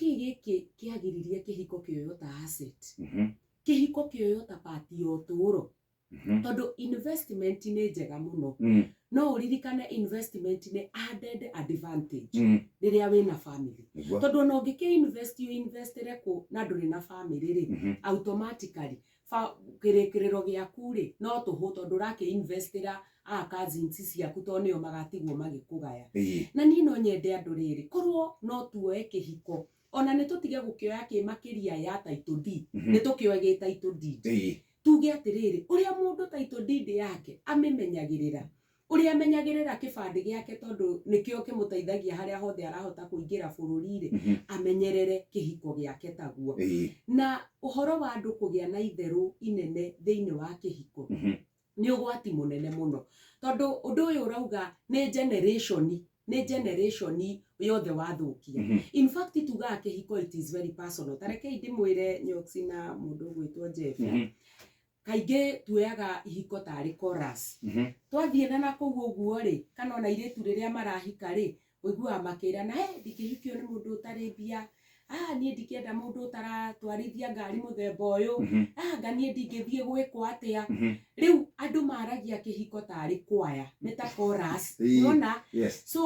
Nĩkĩ gĩkĩ kĩagiririe kĩhiko kĩoywo ta asset? Kĩhiko kĩoywo ta part ya ũtũũro, tondũ investment nĩ njega mũno, no ũririkane investment nĩ added advantage rĩrĩa wĩna family, tondũ ona ũngĩkĩ invest ũinvestĩre kũ na ndũrĩ na family rĩ, automatically kĩrĩkĩrĩro gĩaku rĩ no tũhũ, tondũ ũrakĩ investĩra a cousins ciaku, tondũ nĩo magatigwo magĩkũgaya. Na niĩ no nyende andũ rĩrĩ, korwo no tuoe kĩhiko ona nĩ tũtige gũkĩoya kĩ makĩria ya title deed, nĩ tũkĩoe gĩ title deed, tuge atĩrĩrĩ, ũrĩa mũndũ title deed yake amĩmenyagĩrĩra, ũrĩa amenyagĩrĩra kĩbandĩ gĩake, tondũ nĩkĩo kĩmũteithagia harĩa hothe arahota kũingĩra bũrũri-rĩ, amenyerere kĩhiko gĩake taguo. Na ũhoro wa andũ kũgĩa na itherũ inene thĩinĩ wa kĩhiko nĩ ũgwati mũnene mũno, tondũ ũndũ ũyũ ũrauga nĩ generation yothe wathũkia. In fact, tugaga kĩhiko, it is very personal. Ta rekei ndĩmwĩre, Nyoksi na mũndũ ũgwĩtwo Jeff, kaingĩ tuoyaga ihiko tarĩ chorus. Twathiĩ na nakũu ũguo rĩ, kana ona airĩtu rĩrĩa marahika rĩ, ũiguaga makĩrana, "Hey, ndingĩhikio nĩ mũndũ ũtarĩ mbia. Ah, niĩ ndingĩenda mũndũ ũtaratwarithia ngari mũthemba ũyũ. Ah, nga niĩ ndingĩthiĩ gwĩkwo atĩa." Rĩu andũ maragia kĩhiko tarĩ kwaya, nĩ ta chorus. Nĩwona? Yes. So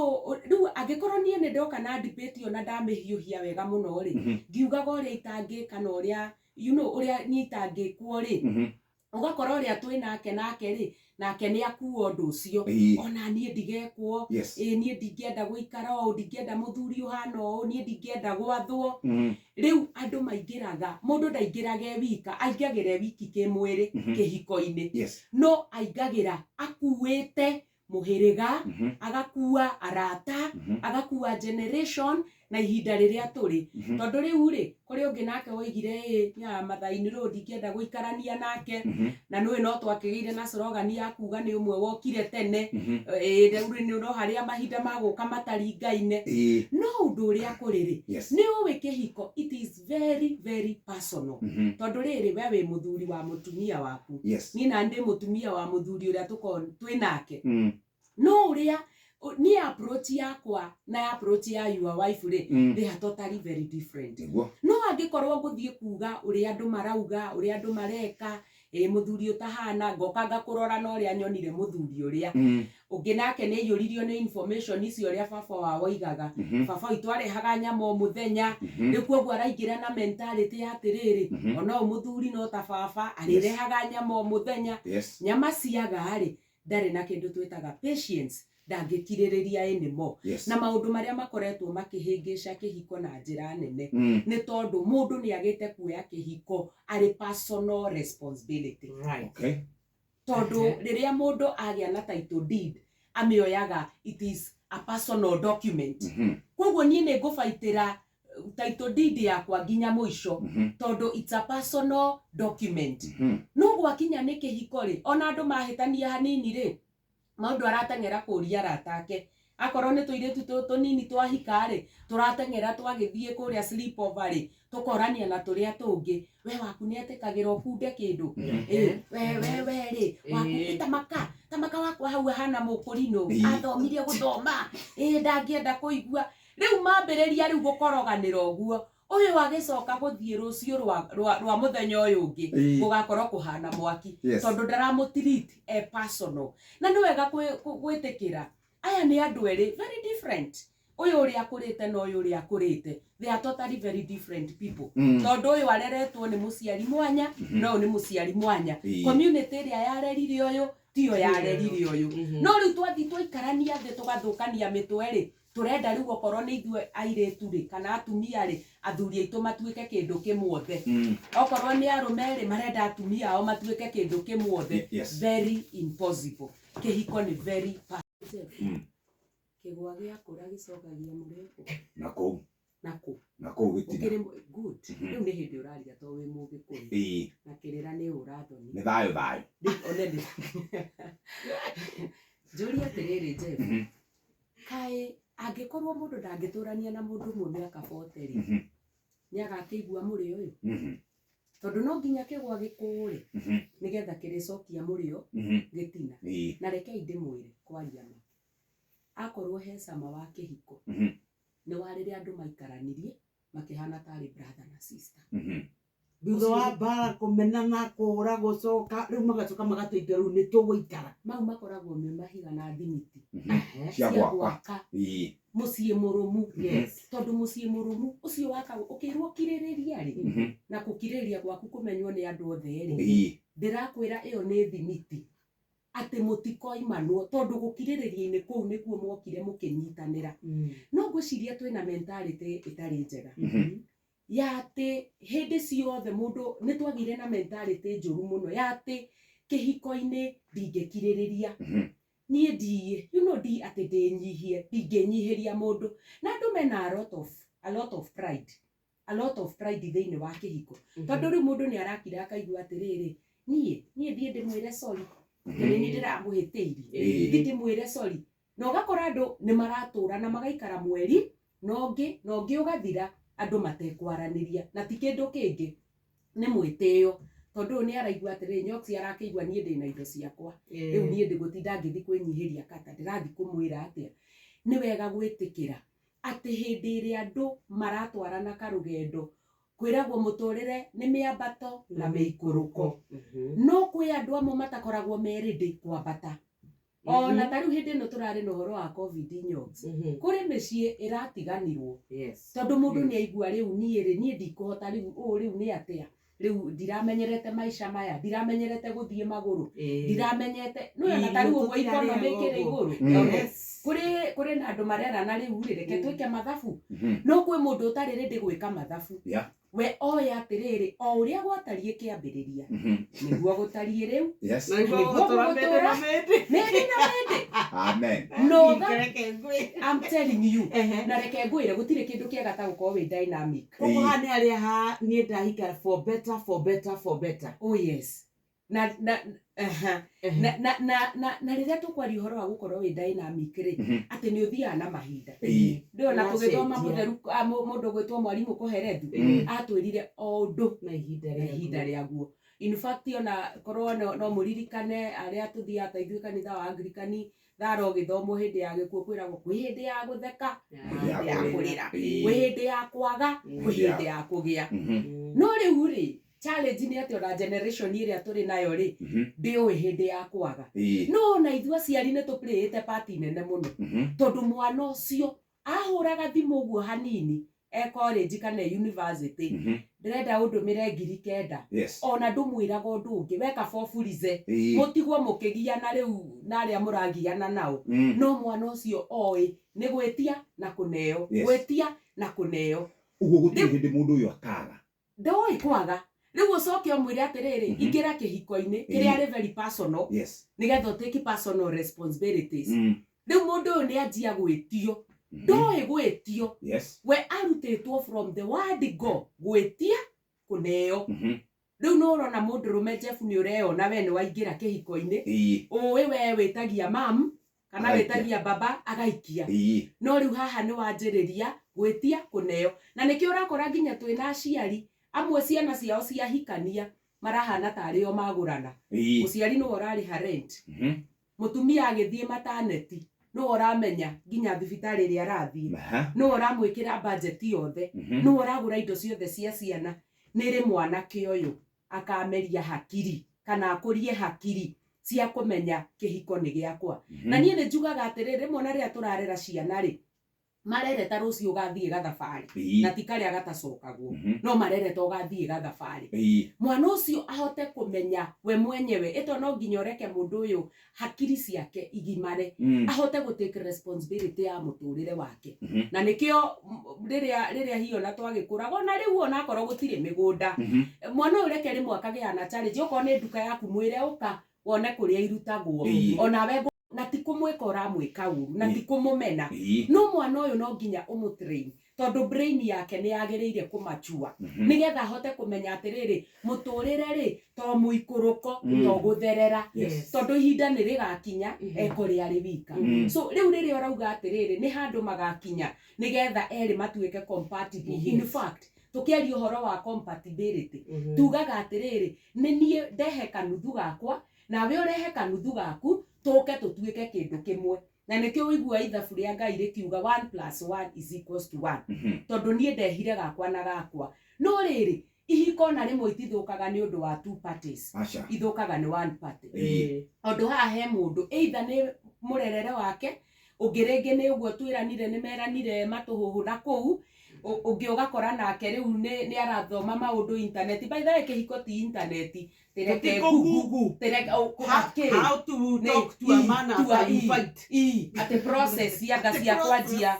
rĩu angĩkorwo niĩ nĩ ndoka na debate ĩyo na ndamĩhiũhia wega mũno rĩ, ngiugaga ũrĩa itangĩka na ũrĩa ũrĩa niĩ itangĩkwo rĩ, ũgakora ũrĩa twĩ nake nake rĩ, nake nĩ akua ũndũ ũcio, "Ona niĩ ndigekwo." "Ĩ niĩ ndingĩenda gũikara ũũ, ndingĩenda mũthuri ũhana ũũ, niĩ ndingĩenda gwathwo." Rĩu andũ maingĩraga, mũndũ ndaingĩraga e wika, aingagĩra e wiki kĩmwĩrĩ kĩhiko-inĩ, no aingagĩra akuĩte mũhĩrĩga, agakua arata, agakua generation na ihinda rĩrĩa tũrĩ. Tondũ rĩu rĩ, kũrĩ ũngĩ nake woigire, "Ĩ nya Mathai-inĩ rũ ndingĩenda gũikarania nake." Na nĩũĩ no twakĩgĩire na slogan ya kuga nĩ ũmwe wokire tene. Ĩ rĩu rĩ, no harĩa mahinda magũka mataringaine. No ũndũ ũrĩa kũrĩ rĩ, nĩ ũĩ kĩhiko, it is very very personal, tondũ rĩrĩ, we wĩ mũthuri wa mũtumia waku, niĩ na ndĩ mũtumia wa mũthuri ũrĩa tũkoragwo twĩ nake, no ũrĩa niĩ approach yakwa na approach ya your wife rĩ, they are totally very different. No angĩkorwo ngũthiĩ kuga ũrĩa andũ marauga, ũrĩa andũ mareka, ĩ mũthuri ũtahana, ngoka ngakũrora na ũrĩa nyonire mũthuri ũrĩa ũngĩ nake nĩ aiyũririo nĩ information icio, ũrĩa baba wao oigaga, "Baba witũ arehaga nyama o mũthenya." Rĩu koguo araingĩra na mentality ya atĩrĩrĩ, ona ũyũ mũthuri no ta baba arĩrehaga nyama o mũthenya. Nyama ciaga rĩ, ndarĩ na kĩndũ twĩtaga patience, ndangĩkirĩrĩria anymore. Na maũndũ marĩa makoretwo makĩhĩngĩca kĩhiko na njĩra nene nĩ tondũ mũndũ nĩ agĩte kuoya kĩhiko arĩ personal responsibility. Tondũ rĩrĩa mũndũ agĩa na title deed, amĩoyaga it is a personal document. Koguo niĩ nĩ ngũbaitĩra title deed yakwa nginya mũico, tondũ it's a personal document. No gwakinya nĩ kĩhiko rĩ, ona andũ mahĩtania hanini rĩ, maũndũ arateng'era kũria arata ake. Akorwo nĩ tũirĩtu tũnini twahika rĩ, tũrateng'era twagĩthiĩ kũrĩa sleepover rĩ, tũkorania na tũrĩa tũngĩ, "We waku nĩ etĩkagĩra ũkunde kĩndũ?" Ĩ, we rĩ, waku ĩ, tamaka tamaka wakwa hau ahana mũkũrinũ. Athomire gũthoma, ĩ ndangĩenda kũigua. Rĩu mambĩrĩria rĩu gũkoroganĩra ũguo, ũyũ agĩcoka gũthiĩ rũciũ rwa mũthenya ũyũ ũngĩ, gũgakorwo kũhana mwaki, tondũ ndaramũtreat e personal. Na nĩ wega gwĩtĩkĩra aya nĩ andũ erĩ very different, ũyũ ũrĩa akũrĩte na ũyũ ũrĩa akũrĩte. They are totally very different people, tondũ ũyũ areretwo nĩ mũciari mwanya na ũyũ nĩ mũciari mwanya. Community ĩrĩa yarerire ũyũ tiyo yarerire ũyũ. No rĩu twathiĩ twaikarania thĩ, tũgathũkania mĩtwe rĩ, tũrenda rĩu okorwo nĩ ithuĩ airĩtu rĩ, kana atumia rĩ, athuri aitũ matuĩke kĩndũ kĩmwothe. Okorwo nĩ arũme rĩ, marenda atumia ao matuĩke kĩndũ kĩmwothe. Very impossible. Kĩhiko nĩ very Kĩgwa gĩakũra gĩcokagia mũrĩo Na kũu. Na kũ? Na kũu gĩtina. Ũkĩrĩ good. Rĩu nĩ hĩndĩ ũraria to wĩ Mũgĩkũyũ. Na kĩrĩra nĩ ũrathoni. Nĩ thayũ thayũ. Rĩu one ndĩ njũrie atĩrĩrĩ, Jeff, kaĩ angĩkorwo mũndũ ndangĩtũrania na mũndũ ũmwe mĩaka 40 rĩ, nĩ agakĩigua mũrĩo ũyũ? Tondũ no nginya kĩgwa gĩkũre nĩgetha kĩrĩcokia mũrĩo gĩtina. Na rekei ndĩmwĩre, kwaria ma, akorwo he cama wa kĩhiko, nĩ wa rĩrĩa andũ maikaranirie. Makĩhana tarĩ brother na sister. Thutha wa mbara, kũmenana, kũra, gũcoka rĩu magacoka magatuĩka rĩu nĩ tũgũikara. Mau makoragwo me mahiga na thimiti Cia gwaka. Mũciĩ mũrũmu. Tondũ mũciĩ mũrũmu ũcio wakagwo ũkĩrwo kirĩrĩria rĩ, na gũkirĩrĩria gwaku kũmenywo nĩ andũ othe rĩ, ndĩrakwĩra ĩyo nĩ thimiti atĩ mũtikoimanwo, tondũ gũkirĩrĩria-inĩ kũu nĩkuo mwokire mũkĩnyitanĩra. No ngwĩciria twĩna mentality ĩtarĩ njega ya atĩ hĩndĩ ciothe mũndũ, nĩ twagĩire na mentality njũru mũno ya atĩ kĩhiko-inĩ ndingĩkirĩrĩria. Niĩ ndiĩ you know ndi atĩ ndĩnyihie, ndingĩnyihĩria mũndũ, na andũ mena a lot of pride, a lot of pride thĩinĩ wa kĩhiko, tondũ rĩu mũndũ nĩ arakira akaigua atĩrĩrĩ, niĩ thiĩ ndĩmwĩre sorry, nĩ niĩ ndĩramũhĩtĩirie, thiĩ ndĩmwĩre sorry. Na ũgakora andũ nĩ maratũra na magaikara mweri na ũngĩ na ũngĩ ũgathira andũ matekwaranĩria, na ti kĩndũ kĩngĩ, nĩ mwĩtĩo, tondũ ũyũ nĩ araigua atĩrĩrĩ, Nyoksi arakĩigua niĩ ndĩna indo ciakwa, rĩu niĩ ndĩgũtinda ngĩthiĩ kwĩnyihĩria kata ndĩrathiĩ kũmwĩra atĩa. Nĩ wega gwĩtĩkĩra atĩ hĩndĩ ĩrĩa andũ maratwarana karũgendo, kwĩragwo mũtũrĩre nĩ mĩambato na mĩikũrũko. No kwĩ andũ amwe matakoragwo me ready kwambata. Ona ta rĩu hĩndĩ ĩno tũrarĩ na ũhoro wa COVID, Nyoks, kũrĩ mĩciĩ ĩratiganirwo tondũ mũndũ nĩ aigua rĩu niĩ rĩ, niĩ ndikũhota rĩu, ũũ rĩu nĩ atĩa, rĩu ndiramenyerete maica maya, ndiramenyerete gũthiĩ magũrũ, ndiramenyete nĩwona ta rĩu ũguo economy ĩkĩrĩ igũrũ. Kũrĩ na andũ marerana rĩu rĩ, reke twĩke mathabu. No kwĩ mũndũ ũtarĩ ready gwĩka mathabu. We oĩ atĩrĩrĩ, o ũrĩa gwatariĩ kĩambĩrĩria nĩguo gũtariĩ rĩu. Na nĩguo Nĩguo gũtũra mĩndĩ gũgũtũra. Na mĩndĩ. Mĩndĩ na mĩndĩ. Amen. No Reke ngwĩre. I'm telling you. Na reke ngwĩre, gũtirĩ kĩndũ kĩega ta gũkorwo wĩ dynamic. Koguo haha nĩ harĩa ha niĩ ndahikara for better, for better, for better. Oh yes, na aha. Na rĩrĩa tũkwaria ũhoro wa gũkorwo wĩ dynamic rĩ, atĩ nĩ ũthiaga na mahinda. Ndĩrona tũgĩthoma Ũracenjia. mũtheru mũndũ gwĩtwo mwarimũ Koherethu atwĩrire o ũndũ na ihinda na ihinda rĩaguo. In fact, ona korwo no mũririkane arĩa tũthiaga ta ithuĩ kanitha wa Anglikani, thara ũgĩthomwo hĩndĩ ya gĩkuũ kwĩragwo kwĩ hĩndĩ ya gũtheka, Hĩndĩ ya hĩndĩ ya kũrĩra. kũrĩra, kwĩ hĩndĩ ya kwaga, kwĩ hĩndĩ ya kũgĩa. No rĩu rĩ, challenge nĩ atĩ ona generation ĩrĩa tũrĩ nayo rĩ, ndĩũĩ hĩndĩ ya kwaga. No ona ithuĩ aciari nĩ tũplayĩte part nene mũno, tondũ mwana ũcio ahũraga thimũ ũguo hanini e college kana e university, ndĩrenda ũndũmĩre 9,000. Ona ndũmwĩraga ũndũ ũngĩ weka boburize, mũtigwo mũkĩgiana rĩu na arĩa mũragiana nao. No mwana ũcio oĩ nĩ gwĩtia na kũneo, gwĩtia na kũneo. Ũguo gũtirĩ hĩndĩ mũndũ ũyũ akaga. Ndoĩ kwaga. Rĩu ũcoke ũmwĩre atĩrĩrĩ, ingĩra kĩhiko-inĩ kĩrĩa arĩ very personal, nĩgetha ũtake personal responsibilities. Rĩu mũndũ ũyũ nĩ anjia gwĩtio, ndoĩ gwĩtio. We arutĩtwo from the word go gwĩtia, kũneo. Rĩu nĩ ũrona mũndũrũme Jeff, nĩ ũreyona we nĩ waingĩra kĩhiko-inĩ, ũĩ we wĩtagia mam kana Agaikia. wĩtagia baba, agaikia. No rĩu haha nĩ wanjĩrĩria gwĩtia, kũneo, na nĩkĩo ũrakora nginya twĩna aciari amwe ciana ciao ciahikania marahana tarĩ o magũrana. Mũciari nĩwe ũrarĩha rent, mũtumia agĩthiĩ maternity nĩwe ũramenya nginya thibitarĩ ĩrĩa arathiĩ, nĩwe ũramwĩkĩra budget yothe, nĩwe ũragũra indo ciothe cia ciana. Nĩ rĩ mwanake ũyũ akameria hakiri kana akũrie hakiri cia kũmenya kĩhiko nĩ gĩakwa? Na niĩ nĩ njugaga atĩrĩrĩ, rĩmwe ona rĩrĩa tũrarera ciana rĩ, marereta rũciũ ũgathiĩ gathabarĩ, na ti karĩa gatacokagwo, no marereta ũgathiĩ gathabarĩ. Mwana ũcio ahote kũmenya we mwenyewe ĩto no nginya ũreke mũndũ ũyũ hakiri ciake igimare, ahote gũ take responsibility ya mũtũrĩre wake. Na nĩkĩo rĩrĩa hiyo na twagĩkũraga, ona rĩu onakorwo gũtirĩ mĩgũnda, mwana ũyũ reke rĩmwe akagĩa na challenge. Okorwo nĩ nduka yaku, mwĩre ũka wone kũrĩa irutagwo. Onawe na ti kũmwĩka ũramwĩka ũru, na ti kũmũmena, no mwana ũyũ no nginya ũmũtrain, tondũ brain yake nĩ yagĩrĩire kũmachua, nĩgetha ahote kũmenya atĩrĩrĩ, mũtũrĩre rĩ to mũikũrũko, to gũtherera, tondũ ihinda nĩ rĩgakinya ekũrĩa arĩ wika. So rĩu rĩrĩa ũrauga atĩrĩrĩ, nĩ handũ magakinya nĩgetha erĩ matuĩke compatible. In fact, tũkĩaria ũhoro wa compatibility, tugaga atĩrĩrĩ, nĩ niĩ ndehe kanuthu gakwa, nawe ũrehe kanuthu gaku, tũke tũtuĩke kĩndũ kĩmwe. Na nĩkĩo ũigua ithabu rĩa Ngai rĩkiuga 1 plus 1 is equals to 1. Tondũ niĩ ndehire gakwa na gakwa. No rĩrĩ, ihiko na rĩmwe itithũkaga nĩ ũndũ wa two parties. Aca. Ithũkaga nĩ one party. Ĩĩ. Tondũ haha he mũndũ, either nĩ mũrerere wake, ũngĩ rĩngĩ nĩ ũguo twĩranire nĩ meranire matũhũhũ na kũu, ũngĩ ũgakora nake rĩu nĩ arathoma maũndũ internet. By the way, kĩhiko ti internet. Tĩreke Google. Tĩreke kĩ? How to talk to a man after you fight. Atĩ process anga cia kwanjia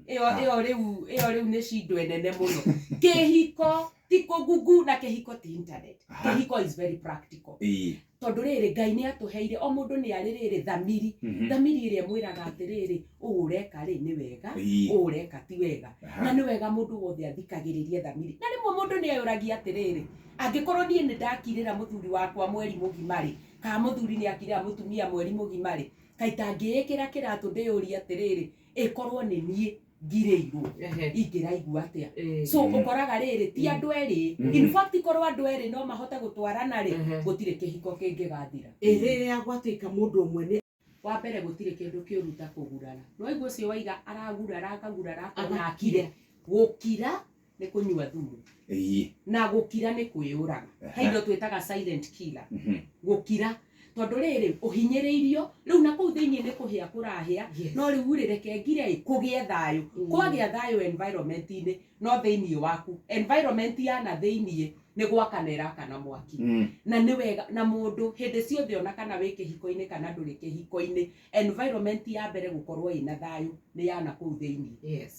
ĩyo rĩu ĩyo rĩu nĩ cindo nene mũno. Kĩhiko ti kũgugu na kĩhiko ti internet. Kĩhiko is very practical. Tondũ rĩrĩ Ngai nĩ atũheire o mũndũ nĩ arĩ rĩrĩ thamiri. Thamiri ĩrĩa ĩmwĩraga atĩrĩrĩ ũũ ũreka rĩ nĩ wega, ũũ ũreka ti wega. Na nĩ wega mũndũ wothe athikagĩrĩrie thamiri. Na rĩmwe mũndũ nĩ eyũragia atĩrĩrĩ, angĩkorwo niĩ nĩ ndakirĩra mũthuri wakwa mweri mũgima rĩ, kana mũthuri nĩ akirĩra mũtumia mweri mũgima rĩ, kaĩ tangĩĩkĩra kĩratũ ndĩyũrie atĩrĩrĩ, ĩkorwo nĩ niĩ ngirĩirwo ingĩraigua atĩa? So ũkoraga rĩrĩ ti andũ erĩ. In fact korwo andũ erĩ no mahote gũtwarana rĩ, gũtirĩ kĩhiko kĩngĩgathira. Rĩrĩa gwatuĩka mũndũ ũmwe nĩ wa mbere gũtirĩ kĩndũ kĩũru ta kũgurara. No igua ũcio waiga aragurara akagurara akona akire. Gũkira nĩ kũnyua thumu. Na gũkira nĩ kwĩyũraga. He indo twĩtaga silent killer. Gũkira tondũ rĩrĩ ũhinyĩrĩirio rĩu na kũu thĩinĩ nĩ kũhĩa kũrahĩa, no rĩu rĩ reke ngire ĩ kũgĩe thayũ. Kwagĩa thayũ environment-inĩ no thĩinĩ waku environment ya na thĩinĩ nĩ gwakana ĩrakana mwaki. Na nĩ wega na mũndũ hĩndĩ ciothe ona kana wĩ kĩhiko-inĩ kana ndũrĩ kĩhiko-inĩ, environment ya mbere gũkorwo ĩna thayũ nĩ ya na kũu thĩinĩ.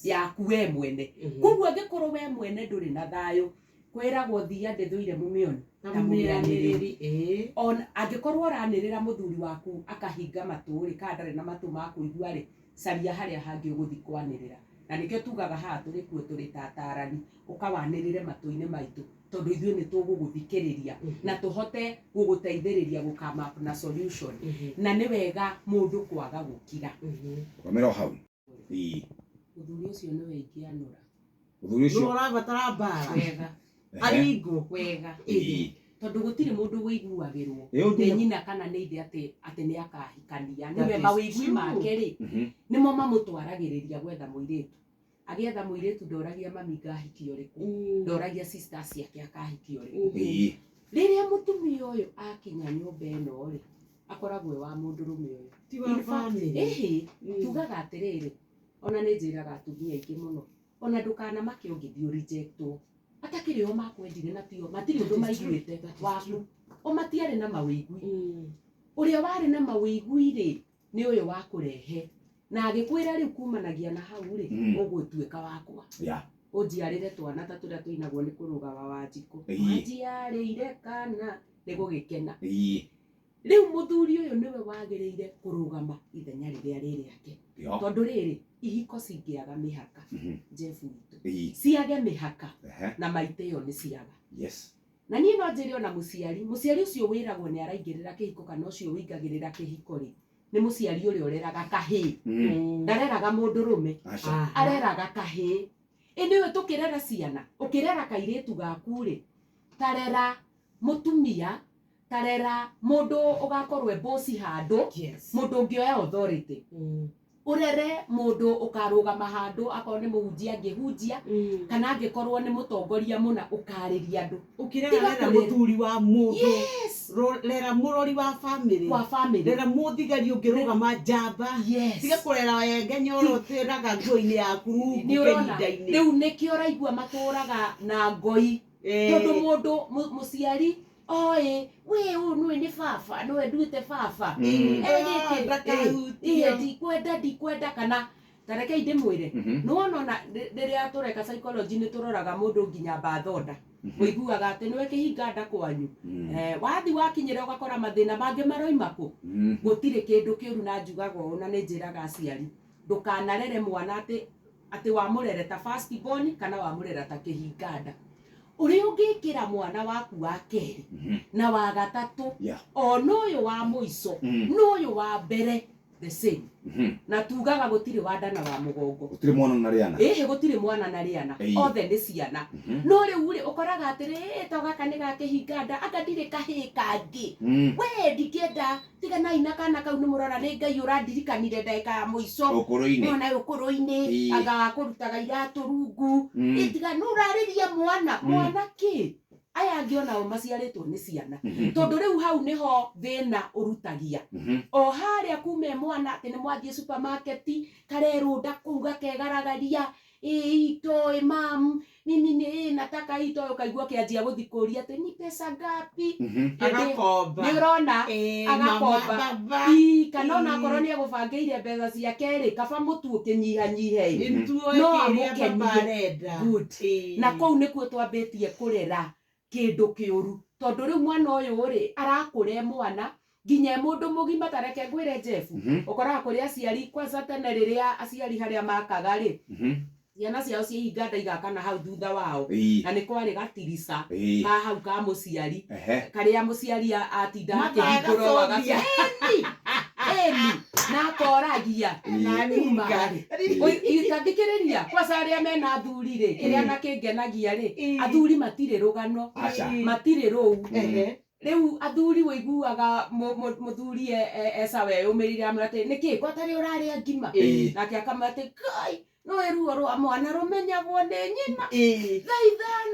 Yaku we mwene. Koguo angĩkorwo we mwene ndũrĩ na thayũ, kwĩragwo thia ndĩthũire mũmĩoni ta mũmĩanĩrĩri. Ona angĩkorwo ũranĩrĩra mũthuri waku akahinga matũ rĩ, kana ndarĩ na matũ ma kũigua rĩ, caria harĩa hangĩ ũgũthiĩ kwanĩrĩra. Na nĩkĩo tugaga haha tũrĩ kuo tũrĩ ta atarani, ũkawanĩrĩre matũ-inĩ maitũ, tondũ ithuĩ nĩ tũgũgũthikĩrĩria na tũhote gũgũteithĩrĩria gũ come up na solution. Na nĩ wega mũndũ kwaga gũkira. Ũkamĩra o hau. Mũthuri ũcio nĩwe ingĩanũra. Mũthuri ũcio no ũrabatara mbara. Wega. Aringwo. Wega. Tondũ gũtirĩ mũndũ wĩiguagĩrwo nĩ nyina kana nĩ ithe atĩ nĩ akahikania. Nĩwe mawĩigui make rĩ, nĩmo mamũtwaragĩrĩria gwetha mũirĩtu. Agĩetha mũirĩtu ndoragia mami ngahikio ũrĩkũ, ndoragia sisters ciake akahikio ũrĩkũ. Rĩrĩa mũtumia ũyũ akinya nyũmba ĩno rĩ, akoragwo e wa mũndũrũme ũyũ. Ti wa family. Ĩhĩ, tugaga atĩrĩrĩ, ona nĩ njĩraga atumia aingĩ mũno, ona ndũkanamake ũngĩthiĩ ũrejectwo. Atakĩrĩ o makwendire na tio, matirĩ ũndũ maiguĩte waku. O matiarĩ na mawĩigui. Ũrĩa warĩ na mawĩigui rĩ, nĩ ũyũ wa kũrehe. Na agĩkwĩra rĩu kumanagia na hau rĩ, ũgũtuĩka wakwa. Ũnjiarĩre twana ta tũrĩa tũinagwo nĩ kũrũga wa Wanjikũ. Wanjiarĩire kana nĩ gũgĩkena. Rĩu mũthuri ũyũ nĩwe wagĩrĩire kũrũgama ithenya rĩrĩa rĩ rĩake. Tondũ rĩrĩ, ihiko cingĩaga mĩhaka, Jeff witũ. Ciage mĩhaka na maitĩo nĩ ciaga. Na niĩ no njĩre ona mũciari, mũciari ũcio wĩragwo nĩ araingĩrĩra kĩhiko kana ũcio wĩingagĩrĩra kĩhiko rĩ, nĩ mũciari ũrĩa ũreraga kahĩĩ. Ndareraga mũndũrũme, areraga kahĩĩ. Ĩ nĩwe tũkĩrera ciana, ũkĩrera kairĩtu gaku rĩ, tarera mũtumia, tarera mũndũ ũgakorwo e boss handũ, mũndũ ũngĩoya authority. Ũrere mũndũ ũkarũgama handũ akorwo nĩ mũhunjia angĩhunjia, kana angĩkorwo nĩ mũtongoria mũna ũkarĩria andũ. Ũkĩrera rera mũthuri wa mũndũ, rera mũrori wa family, wa family, rera mũthigari ũngĩrũgama njamba, tiga kũrera wenge nyoro ũtĩraga nguo-inĩ yaku rungu kĩhinda-inĩ. Rĩu nĩkĩo ũraigua matũraga na ngoi, tondũ mũndũ mũciari oĩ we ũyũ nĩwe nĩ baba, nĩwe nduĩte baba. Ndikwenda ndikwenda kana tarekei ndĩmwĩre. Nĩwona ona rĩrĩa tũreka psychology nĩ tũroraga mũndũ nginya mbathonda. Ũiguaga atĩ nĩwe kĩhinga nda kwanyu. Wathi wakinyĩra ũgakora mathĩna mangĩ maroima kũ. Gũtirĩ kĩndũ kĩũru na njugaga ũũ na nĩ njĩraga aciari, ndũkanarere mwana atĩ wamũrere ta first born kana wamũrera ta kĩhinga nda. Ũrĩa ũngĩkĩra mwana waku wa kerĩ na wa gatatũ, ona ũyũ wa mũico, na ũyũ wa mbere, The same. Na tugaga gũtirĩ wa nda na wa mũgongo. Gũtirĩ mwana na rĩana. Ĩhĩ, gũtirĩ mwana na rĩana. Othe nĩ ciana. No rĩu rĩ, ũkoraga atĩrĩ, to gaka nĩ gakĩhinga nda, anga ndirĩ kahĩĩ kangĩ? We ndingĩenda, tiganai na kana kau, nĩ mũrora nĩ Ngai ũrandirikanire ndagĩka ya mũico. Ũkũrũ-inĩ. Nona ũkũrũ-inĩ. Anga wakũrutaga iratũ rungu. Ĩ, tiga nĩ ũrarĩria mwana. Mwana kĩ? Aya angĩ onao maciarĩtwo nĩ ciana. Tondũ rĩu hau nĩho thĩna ũrutagia. O harĩa kuma e mwana, atĩ nĩ mwathiĩ supermarket, karerũnda kũu gakegaragaria, ĩ itoĩ mam, mimi nĩ ĩ nataka itoĩ, ũkaigua kĩanjia gũthi kũria atĩ ni pesa ngapi. Agakomba. Nĩ ũrona? Agakomba. Agakomba. Baba. Ii, kana ona akorwo nĩ egũbangĩire mbeca ciake rĩ, kaba mũtu ũkĩnyihanyihe ĩ. Nĩtuoe No kĩrĩa amũkenie. baba arenda. Good. Na kũu nĩkuo twambĩtie kũrera kĩndũ kĩũru, tondũ rĩu mwana ũyũ rĩ, arakũra e mwana nginya e mũndũ mũgima. Ta reke ngwĩre, Jeff, ũkoraga kũrĩ aciari kwanza tene, rĩrĩa aciari harĩa makaga rĩ, ciana ciao ciĩhinga nda igakana hau thutha wao. Na nĩ kwarĩ gatirica ka hau ka mũciari, karĩa mũciari atinda akĩhingũra ũũ. Matagacũthia. Eni eni, na akoragia. Itathikĩrĩria kwanza arĩa mena athuri rĩ, kĩrĩa na kĩngenagia rĩ, athuri matirĩ rũgano. Aca. Matirĩ rũu. Rĩu athuri wĩiguaga mũthuri eca weyũmĩrire, amwĩra atĩ nĩkĩ gwatarĩ ũrarĩa ngima? Nake akamwĩra atĩ Ngai no ruo rwa mwana rũmenyagwo nĩ nyina. Thaa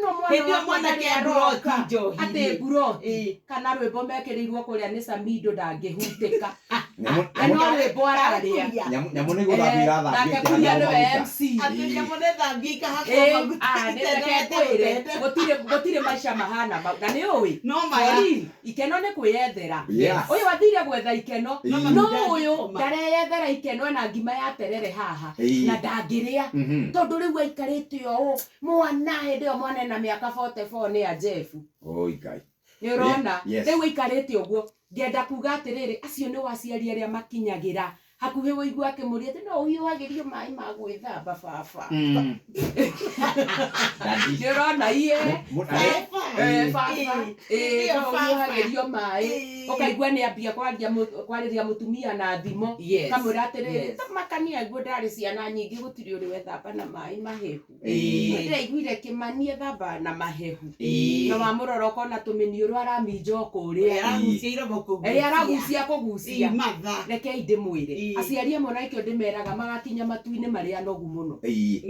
5 mwana Hĩndĩ ĩyo wakwa mwanake ndarĩ mburoti aroka. njohi. Atĩ mburoti kana rwĩmbo mekĩrĩirwo kũrĩa nĩ Samido ndangĩhutĩka. Nyamũ Na no rwĩmbo ararĩa. Nyamũ nĩ gũthambia irathambio Nake kuria ĩkĩhakwo nĩwe maguta. MC. Atĩ nyamũ nĩ thambia ikahakwo maguta. Ah, nĩ reke ngwĩre, gũtirĩ maica mahana mau, na nĩ ũĩ No maya. For real, ikeno nĩ kwĩyethera. Ũyũ athire gwetha ikeno. No ũyũ ndareyethera ikeno, ena ngima ya terere haha na ndangĩrĩa, tondũ rĩu aikarĩte ũũ mwana, hĩndĩ ĩyo mwana ena mĩaka 44 nĩ ya Jeff. Oi Ngai. Nĩ ũrona? Yes. Rĩu aikarĩte ũguo, ngenda kuga atĩrĩrĩ, acio nĩ aciari arĩa makinyagĩra hakuhĩ wĩigua akĩmũria atĩ no ũhiũhagĩrio maĩ ma gwĩthamba baba? Daddy. Nĩ ũrona iye? Baba. Ĩĩ, No baba. ũhiũhagĩrio maĩ. Ũkaigua nĩ ambia kwaria kwarĩria mũtumia na thimo. Kamwĩra atĩrĩrĩ, tamakania guo ndarĩ ciana nyingĩ, gũtirĩ ũrĩ wethamba na maĩ mahehu. Ndĩraiguire Kĩmani ethamba na mahehu. Na wamũrora ũkona tũmĩniũrũ araminja o kũrĩa. Aragucia iromo kũgucia. Ĩrĩa aragucia kũgucia. Matha. Rekei ndĩmwĩre, aciari amwe na ikĩo ndĩmeraga magakinya matu-inĩ marĩa anogu mũno,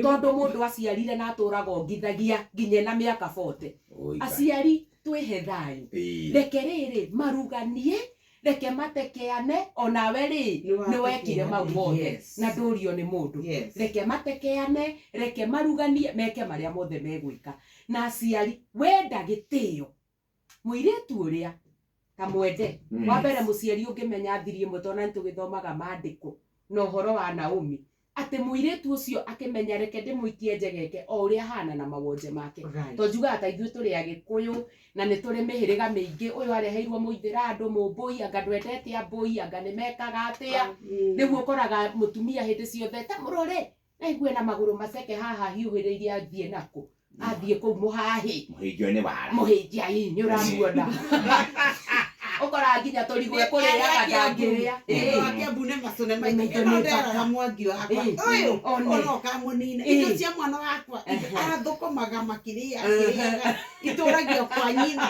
tondũ mũndũ aciarire na atũraga ongithagia nginya na mĩaka 40. Oi Ngai. Aciari twĩhe thayũ. Reke rĩrĩ maruganie, reke matekeane, onawe rĩ Nĩ nĩ wekire mau mothe na ndũrio nĩ mũndũ. Reke matekeane, reke maruganie, meke marĩa mothe megwĩka. Na aciari, wenda gĩtĩo mũirĩtu ũrĩa ta mwende. Wa mbere, mũciari ũngĩmenya thiri ĩmwe, tondũ nĩ tũgĩthomaga maandĩko na ũhoro wa Naomi, atĩ mũirĩtu ũcio akĩmenya reke ndĩmũikie njegeke o ũrĩa ahana na mawonje make. To njugaga ta ithuĩ tũrĩ Agĩkũyũ na nĩ tũrĩ mĩhĩrĩga mĩingĩ, ũyũ areheirwo mũithĩra andũ mũmbũi, anga ndwendete ambũi, anga nĩ mekaga atĩa. Rĩu ũkoraga mũtumia hĩndĩ ciothe ta mũrore naigue na magũrũ maceke haha hiũhĩrĩirie, athiĩ nakũ, athiĩ kũu mũhahĩ. Mũhĩnjio nĩ wara. Mũhĩnjia ĩ nĩ ũramuona, ũkoraga nginya tũrigũ ekũrĩaga ndangĩrĩa. Wa Kiambu nĩ macũne Nĩ maingĩ. maitũ Ĩno nĩ nderaga thaka. mwangi wakwa ũyũ One. ona ũkamũnina indo cia mwana wakwa arathũkũmaga makĩrĩa akĩrĩaga itũragio kwa nyina.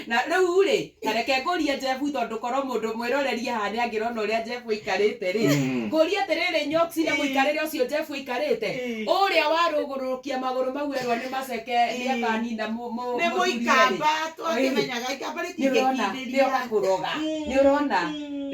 Na rĩu rĩ, ta reke ngũrie Jeff, tondũ korwo mũndũ mwĩrorerie haha nĩ angĩrona ũrĩa Jeff aikarĩte rĩ, ngũrie atĩrĩrĩ, nyoksi na mũikarĩre ũcio Jeff aikarĩte, ũrĩa warũgũrũkia magũrũ mau erwo nĩ maceke nĩ akanina Nĩ mũthuri rĩ. Mũikamba twakĩmenyaga ikamba Nĩ ũrona nĩ rĩtingĩkindĩria. ũgakũroga. Nĩ ũrona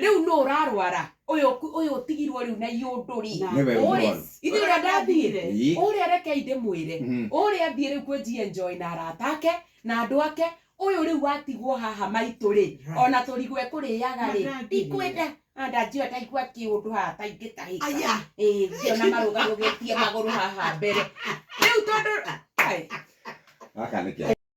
rĩu nũ ũrarwara ũyũ ũyũ ũtigirwo rĩu na iũndũ rĩ? Nĩwe Ũrĩ mũrwaru. ithuĩ ũrĩa ndathire ũrĩa, rekei ndĩmwĩre, ũrĩa athiĩ rĩu kwĩ enjoy na arata ake na andũ ake, ũyũ rĩu watigwo haha maitũ rĩ, ona tũrigũ ekũrĩaga rĩ. Mandangĩrĩa. Ndikwenda ndanjua ndaigua kĩũndũ haha ta ingĩtahĩka. Aya. Ĩĩ, ngĩona marũgarũgĩtie magũrũ haha mbere rĩu tondũ ai, Gaka nĩ kĩa.